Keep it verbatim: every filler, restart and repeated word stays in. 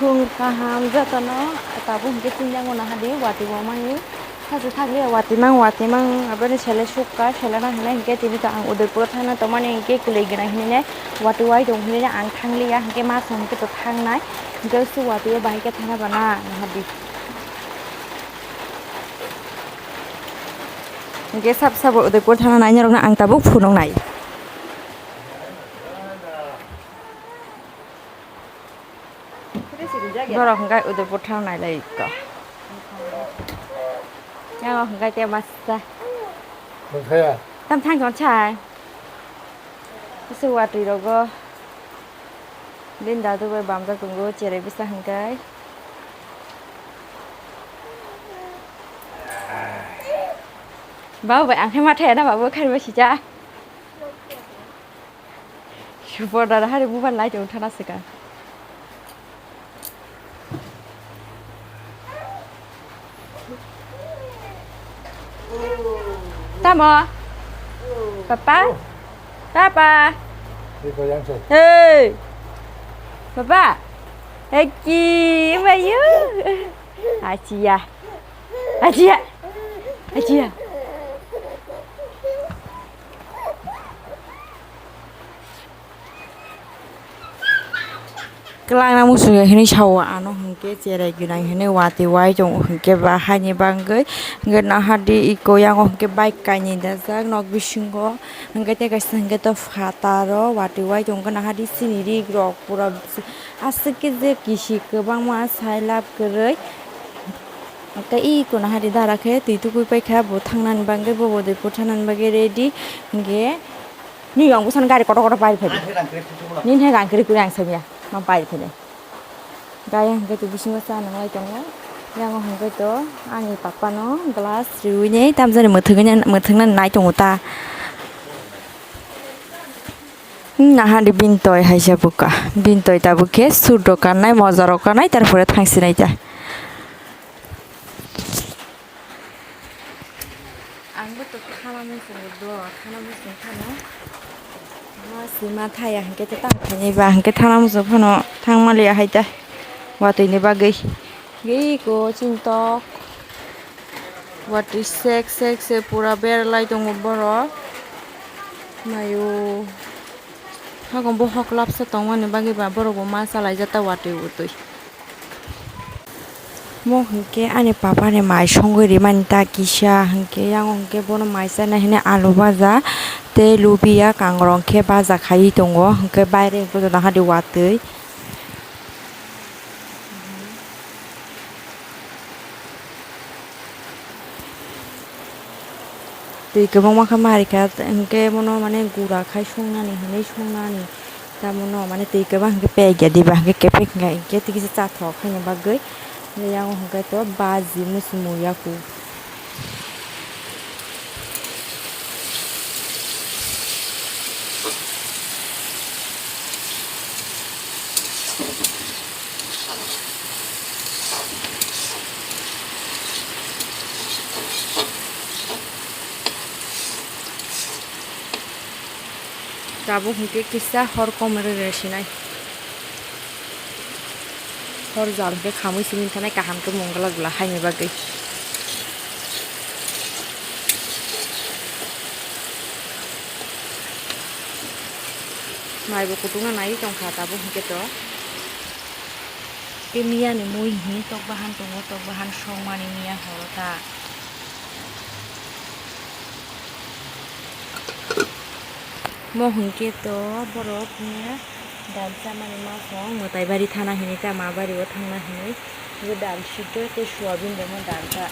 Phung kaham jotono tabuk hwnkhe chini yango nahadi watwi bo mani sachi thakliya watwi mang watwi mang aboni sele sukha sele nang hinai hwnkhe tini to ang Udaipur thana tongmani hwnkhe kwlwi gwnang hinine watwi wai tong hinine ang thangliya hwnkhe ma song hwnkhe to thangnai hwnkhe su watwi o bahai khe thana bana nahadi. Hwnkhe sab sabo Udaipur thana nainarokno ang tabuk phunuknai. Borok hwnkhe Udaipur thang nailai kha. Yang hwnkhe te masta. Nongkhaya. Tam thang tong chai. Kisa watwi rogo. Din dadu bai bamjak tongo cherai bwsa hwnkhe. Babu bai ang khe ma thaya na babu kharwi bai sija. Borda hari bubar lai tong thana sika. Tamo? Papa? Papa? Iko yang se. Hey! Papa? Eki, mayu. Acia. Acia. Acia. Kwlangna muchung ya hinwi sao, ano hwnkhe cherai gwnang hinwi watwi wai tongo hwnkhe ba haini bagwi hwnkhe nahadi iko yango hwnkhe bike kainwi dajak nok bisingo hwnkhe tei kaisa hwnkhe to phataro watwi wai tongo nahadi chini rik rok pura aswk khe je kisi kwbangma sai lab kwrwi. Tei iko nahadi dara khe twi tugui paikha bo thangnani bagwi bo bo dui phu thangnani bagwi ready hwnkhe. Nini ang bwsano gari kotor kotor pai phai. Nini hai rang kwrwi kwrwi ang samiya. Ma pai phai. Gaya hwnkhe to bisingo cha nang lai tongo. Yango hwnkhe to ani papa no glass riwi nei tamjani mwthangwi mwthangna nai tongo ta. Nahadi bini toi haisa bwkha. Bini toi tabuk khe suit rok kannai moja rok kannai tarpore thangsinai ta. Ang bo to thana muchungo do, thana muchung phano. Ma sima thaya hwnkhe to tang khainai ba hwnkhe thana muchung phano thang maliya hai ta. Watwi ni bagwi. Gei ko chini tok. Watwi sek sek se pura berlai tongo borok. Mayo. Hakon bo hok lapsa tongmani bagwi ba borok bo ma chalaijak ta watwi utwi. Mo hwnkhe ani papa ni mai songwi rimani ta kisa hwnkhe yang hwnkhe bono mai chana hinwi alu baja tei lubiya kangrong khe baja khaiwi tongo hwnkhe baire hwnkhe joto nahadi watwi. Twi kwbangma khe marikha hwnkhe bono mane gura khai songnani hinwi songnani. Tamo no mane twi kwbang hwnkhe pek ya diba hwnkhe kephek hwnkhe tei kisa chathok haino bagwi. Yang hwnkhe to baji muchung yaku. Tabuk hwnkhe kisa hor kom rwrwi sinai. Hor jal hwnkhe khamwi simi thanai kaham khe mungla gula haini bagwi. Maibo kutung nai tongkha tabuk hwnkhe to. Tei miya ni mui hwnwi tok bahan tongo, tok bahan songmani miya horo ta. Mo hwnkhe to borok miya dal chamani ma song mwtai bari thana hinwi ta ma bari o thangna hinwi bo dal siddo tei soyabin rok no dal ta.